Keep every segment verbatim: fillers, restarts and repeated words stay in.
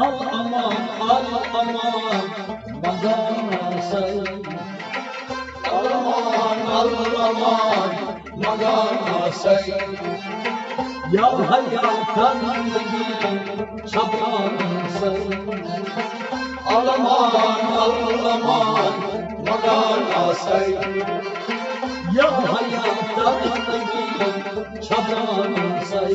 الامان، الامان، منگان آسے۔ الامان، الامان، منگان آسے۔ یا حیاتن نبی چھپان آسے۔ الامان، الامان، منگان آسے۔ یا حیاتن نبی چھپان آسے۔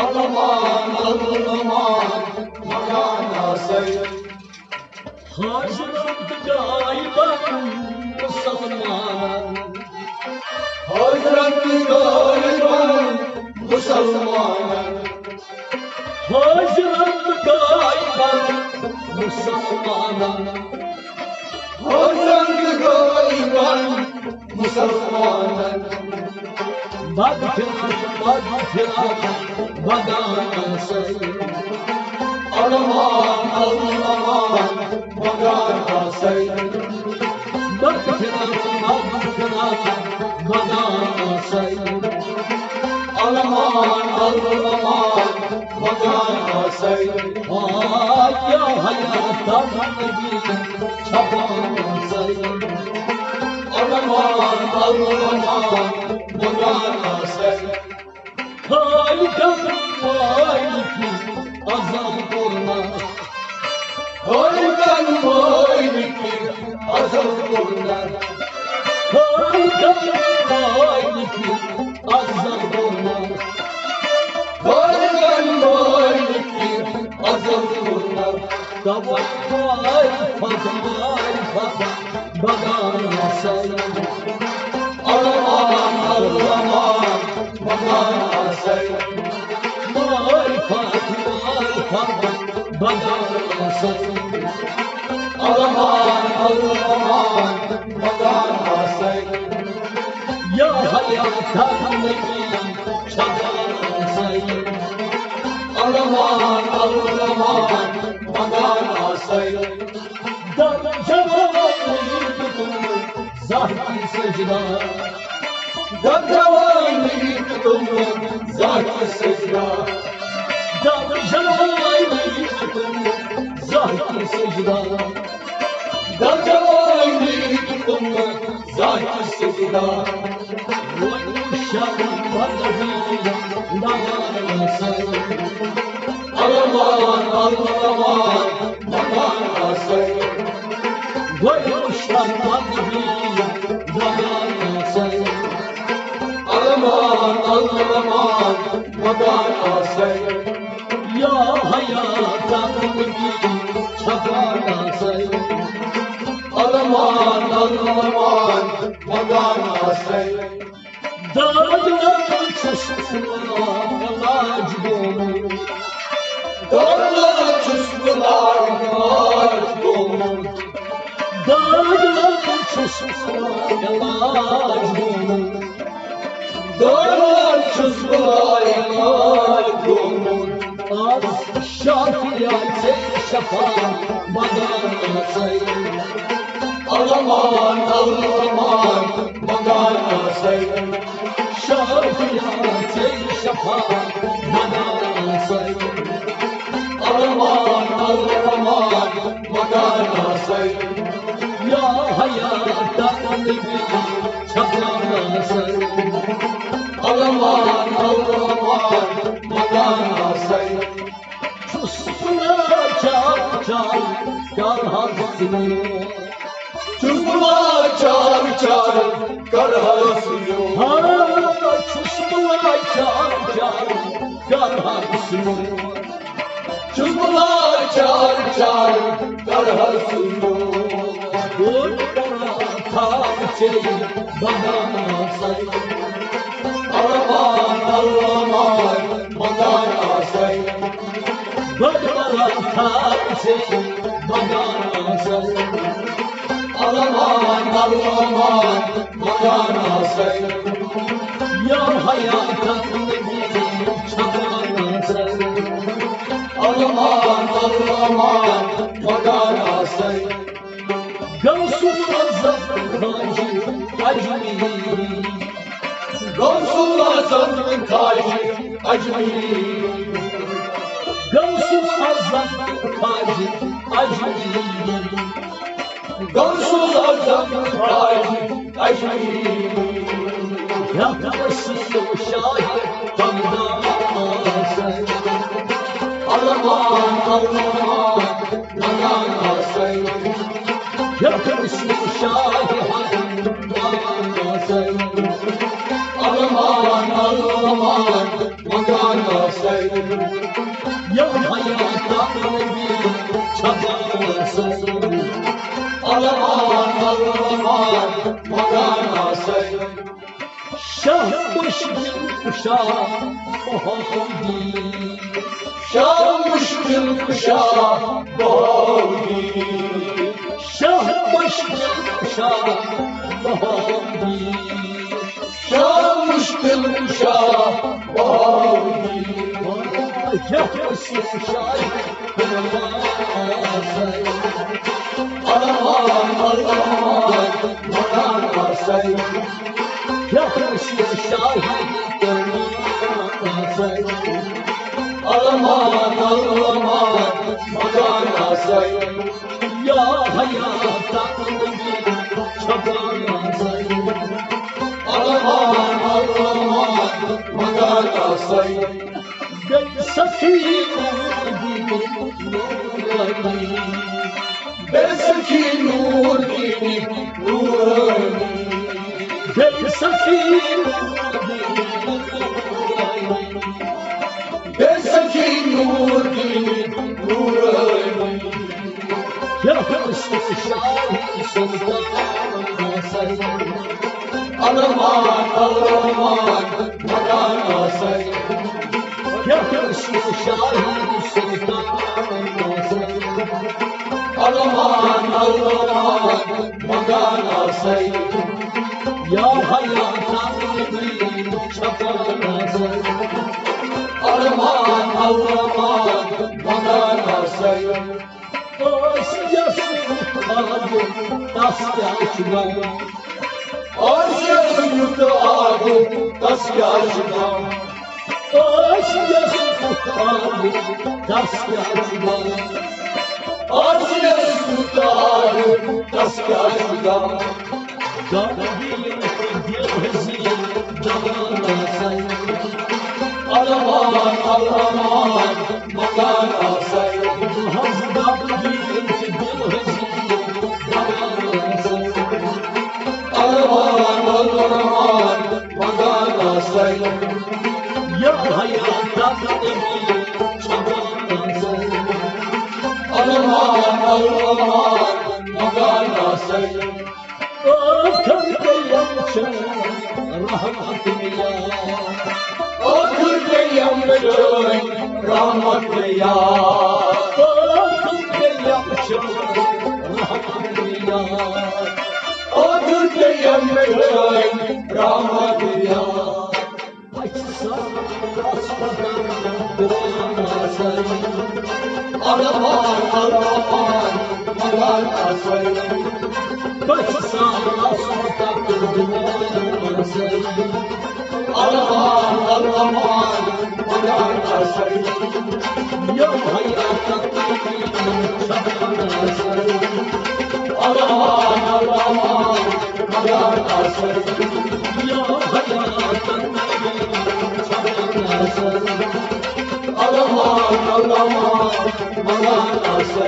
الامان، الامان، منگان آسے۔ حاضرن تہٕ غٲیبن مسلمانن۔ حاضرن تہٕ غٲیبن مسلمانن۔ حاضرن تہٕ غٲیبن مسلمانن۔ حاضرن تہٕ غٲیبن مسلمانن۔ مغفرت، مغفرت، منگان آسے۔ الامان، الامان، منگان آسے۔ مغفرت، مغفرت، منگان آسے۔ الامان، الامان، منگان آسے۔ آ، یا حیاتن نبی چھپان آسے۔ الامان، الامان، منگان آسے۔ خالقن مالکن ازل کوٚرنس۔ خالقن مالکن ازل کوٚرنس۔ خالقن مالکن ازل کوٚرنس۔ خالقن مالکن ازل کوٚرنس۔ توے معرفت، معرفت منگان آسے۔ الامان، الامان، منگان آسے۔ معرفت، معرفت منگان آسے۔ الامان، الامان، منگان آسے۔ یا حیاتن نبی چھپان آسے۔ الامان، الامان، منگان آسے۔ در جوانی تم زاہدی سجدہ۔ در جوانی تم زاہدی سجدہ۔ در جوانی تم زاہدی سجدہ۔ در جوانی تم زاہدی سجدہ۔ وۄنۍ شرم پتہٕ دِیِو دَوان سۭتۍ۔ الامان، الامان، منگان آسے۔ گۄڈٕ شرم پتہٕ دِیِو دَوان سۭتۍ۔ الامان، الامان، منگان آسے۔ یا حیاتن نبی چھپان آسے۔ الامان، الامان، منگان آسے۔ دادٕ چھُس علاج گوٚمُت۔ دادٕ چھُس علاج گوٚمُت۔ دادٕ چھُس علاج گوٚمُت۔ دادٕ چھُس علاج گوٚمُت۔ آز شافیا ژے شفا منگان آسے۔ الامان، الامان، منگان آسے۔ شافیا ژے شفا منگان آسے۔ الامان، الامان، منگان آسے۔ یا حیاتن نبی چھپان آسے۔ الامان، الامان، منگان آسے۔ چھُس بہٕ لاچار، چار، کر حظ میون۔ چھُس بہٕ لاچار، چار، کر حظ میون۔ ہاں، چھُس بہٕ لاچار، چار، کر حظ میون۔ چھُس بہٕ لاچار، چار، کر حظ میون۔ بوٚڑ کران تھاو ژےٚ بدن سۭتۍ۔ الامان، الامان، منگان آسے۔ بڑبڑا تھاو ژےٚ بدن سۭتۍ۔ الامان، الامان، منگان آسے۔ یا حیاتن نبی چھپان آسے۔ الامان، الامان، منگان آسے۔ غوث الاعظم خواجہ اجمیری۔ غوث الاعظم خواجہ اجمیری۔ غوث الاعظم خواجہ اجمیری، غوث الاعظم خواجہ اجمیری۔ یا وسیع شاہ ہمدان حسین، علمان، علمان، مدان حسین۔ یا وسیع شاہ ہمدان حسین، علمان، علمان، مدان حسین۔ یا حیات نبی چھپان حسین، علمان، علمان، مدان حسین۔ شاہ مشکل کشا بہاؤالدین، شاہ مشکل کشا بہاؤالدین، شاہ مشکل کشا بہاؤالدین، شاہ مشکل کشا بہاؤالدین۔ یا وسیع شاہ ہمدان حسین، علمان، علمان، مدان حسین۔ یا وسیع شاہ ہمدان حسین، علمان، علمان، مدان حسین۔ یا حیات نبی چھپان حسین، علمان، علمان، مدان حسین۔ بیٚیہِ سخی نور دین نورانی، بیٚیہِ سخی نور دین نورانی، بیٚیہِ سخی نور دین نورانی، بیٚیہِ سخی نور دین نورانی۔ یا وسیع شاہ سلطان حسین، علمان، علمان، مدان حسین۔ یا وسیع شاہ سلطان حسین، علمان، علمان، مدان حسین۔ یا حیات نبی چھپان حسین، علمان، علمان، مدان حسین۔ آسیہ سُنٛد خادم، تس کیٛاہ چھُ غم؟ آسیہ سُنٛد خادم، تس کیٛاہ چھُ غم؟ آسیہ سُنٛد خادم، تس کیٛاہ چھُ غم؟ آسیہ سُنٛد خادم، تس کیٛاہ چھُ غم؟ غم دِل تہٕ دِل حزین دَوان آسَے۔ علمان، علمان، مدان آسَے۔ محض غم دِل تہٕ دِل حزین دَوان آسَے۔ علمان، علمان، مدان آسَے۔ یا حیات نبی چھپان آسَے۔ علمان، علمان، مدان آسَے۔ ٲخٕر گٔیم چھِ رحمت یار۔ ٲخٕر گٔیم چھِ رحمت یار۔ ٲخٕر گٔیم چھِ رحمت یار۔ ٲخٕر گٔیم چھِ رحمت یار۔ پچھ ساس علمان، علمان، مدان آسَے۔ پچھ ساس علمان، علمان، مدان آسَے۔ یا حیات نبی چھپان آسَے۔ علمان، علمان، مدان آسَے۔ یا حیات نبی چھپان آسَے۔ علمان، علمان، مدان آسَے۔